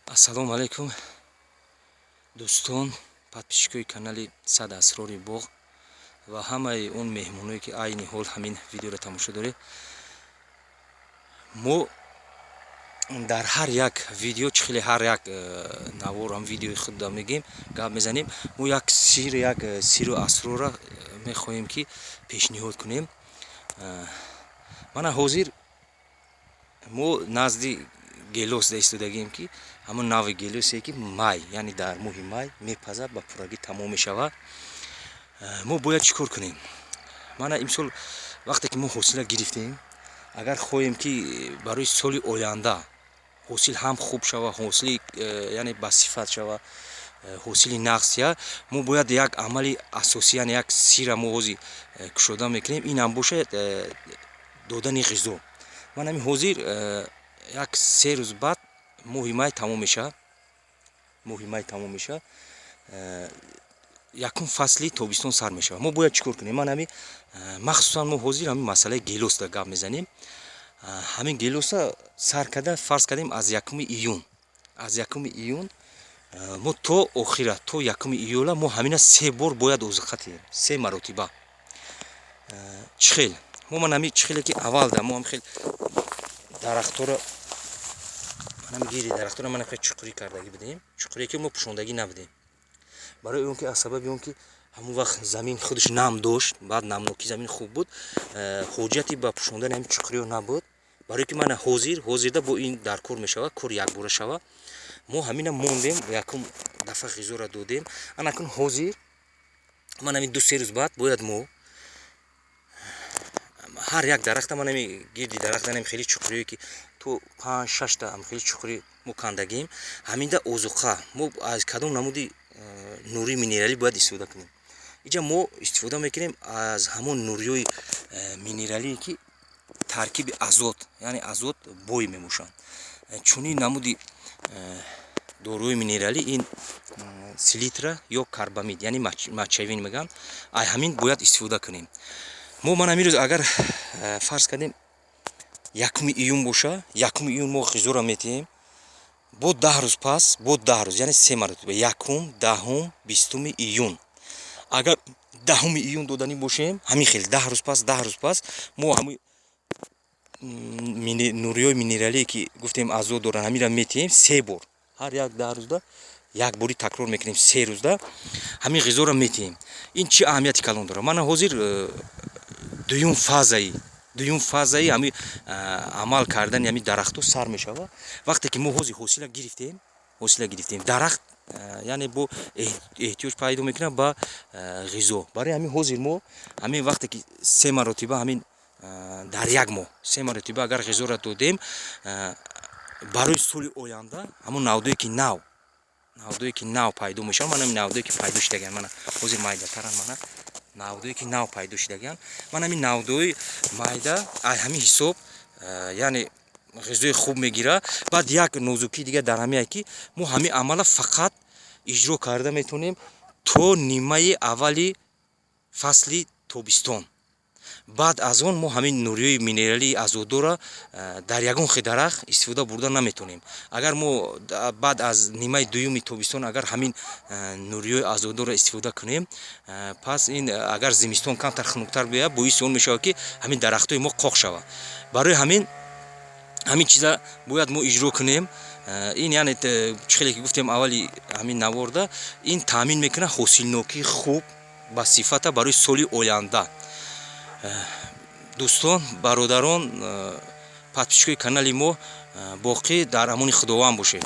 Ассалому алайкум, дӯстон, подписчикои канали «Сад асрори боғ» ва ҳамаи он меҳмоное, ки айни ҳол ҳамин видеоро тамошо доред. Мо дар ҳар як видео, чӣ хеле ҳар як навор ҳам видеои худда мегем, гап мезанем, мо як сир, як сиру асрорра мехоҳем, ки пешниҳод кунем. Мана, ҳозир мо назди гелос истодагием, ки ҳамон нави гелосе, ки май, яъне дар моҳи май мепазад, ба пуррагӣ тамом мешавад. Мо бояд чӣ кор кунем? Мана, имсол вақте ки мо ҳосила гирифтем, агар хоҳем, ки барои соли оянда ҳосил ҳам хуб шава, ҳосили яъне басифат шава, ҳосили нағз я, мо бояд як амали асосӣ, яъне як сира мо ҳозир кушода мекунем. Инам бошад додани ғизо. Ман ҳамин ҳозир як 3 рӯз баъд моҳи май тамом мешавад, моҳи май тамом мешавад, якум фасли тобистон сар мешавад. Мо бояд чӣ кор кунем? Ман ҳами махсусан мо ҳозир ҳамин масъалаи гелосда гап мезанем. Ҳамин гелоса сар карда, фарз кардем, аз 1 июн, аз 1 июн мо то охира, то 1 июла мо ҳамина се бор бояд озуқа диҳем, се маротиба. Чӣ хел мо, ман ҳами чӣ хеле ки аввалда мо ҳам хел дарахтора, манам гири дарахтора, ман хел чуқурӣ кардагӣ будем, чуқуре ки мо пӯшондагӣ набудем, барои он ки, аз сабаби он ки ҳамон вақт замин худаш нам дошт, баъд намнокӣ замин хуб буд, ҳоҷати ба пӯшондани ҳамин чуқуриҳо набуд. Барое ки мана ҳозир, ҳозирда бо ин дар кор мешавад, кор якбора шавад, мо ҳамина мондем, якум дафъа ғизоро додем. Анакун ҳозир ман ҳамин 2-3 рӯз баъд бояд мо ҳар як дарахта, ман ҳами гирди дарахта ҳам хеле чуқуриҳое, ки то панҷ шашта ҳам хеле чуқурӣ мо кандагем, ҳаминда озуқа мо аз кадом намуди нурии минералӣ бояд истифода кунем? Иҷа мо истифода мекунем аз ҳамон нуриҳои минералие, ки таркиби азот, яъне азот бой мебошанд. Чунин намуди доруҳои минералӣ ин селитра ё карбамид, яъне мочевина мегӯянд. Ай ҳамин бояд истифода кунем мо. Ман ҳамин рӯз агар фарз кардем, 1 июн боша, 1 июн мо ғизоро метиҳем, бо 10 рӯз пас, бо 10 рӯз, яъне се маротиба: 1, 10, 20 июн. Агар 10 июн доданӣ бошем, ҳамин хел 10 рӯз пас, 10 рӯз пас мо ҳамин нуриҳои минералие, ки гуфтем азот доранд, ҳаминро метиҳем се бор. Ҳар як 10 рӯзда як бори такрор мекунем, 3 рӯзда ҳамин ғизоро метиҳем. Ин чӣ аҳамияти калон дорад? Мана, ҳозир дуюм фазаи ҳамин амал кардани ҳамин дарахтҳо сар мешавад. Вақте ки мо ҳозир ҳосила гирифтем, ҳосила гирифтем, дарахт яъне бо эҳтиёҷ пайдо мекунад ба ғизо. Барои ҳамин ҳозир мо ҳамин вақте ки се маротиба, ҳамин дар як моҳ се маротиба агар ғизоро додем, барои соли оянда ҳамон навдое ки нав пайдо мешавад, мана навдое ки пайдо шудагианд, мана ҳозир майдатаранд, мана навдое ки нав пайдо шудагианд, мана ҳамин навдои майда ай ҳамин ҳисоб, яъне ғизои хуб мегирад. Баъд як нозукии дигар дар ҳамие, ки мо ҳамин амала фақат иҷро карда метавонем то нимаи аввали фасли тобистон. Баъд аз он мо ҳамин нуриҳои минералии азотдорро дар ягон хел дарахт истифода бурда наметавонем. Агар мо баъд аз нимаи дуюми тобистон агар ҳамин нуриҳои азотдорро истифода кунем, пас ин агар зимистон камтар хунуктар биёяд, боиси он мешавад, ки ҳамин дарахтҳои мо қоқ шавад. Барои ҳамин ҳамин чиза бояд мо иҷро кунем. Ин яъне, чӣ хеле ки гуфтем аввали ҳамин наворда, ин таъмин мекунад ҳосилнокии хуб ба сифата барои соли оянда. Дӯстон, бародарон, подписчикои канали мо, боқӣ дар амони Худованд бошед.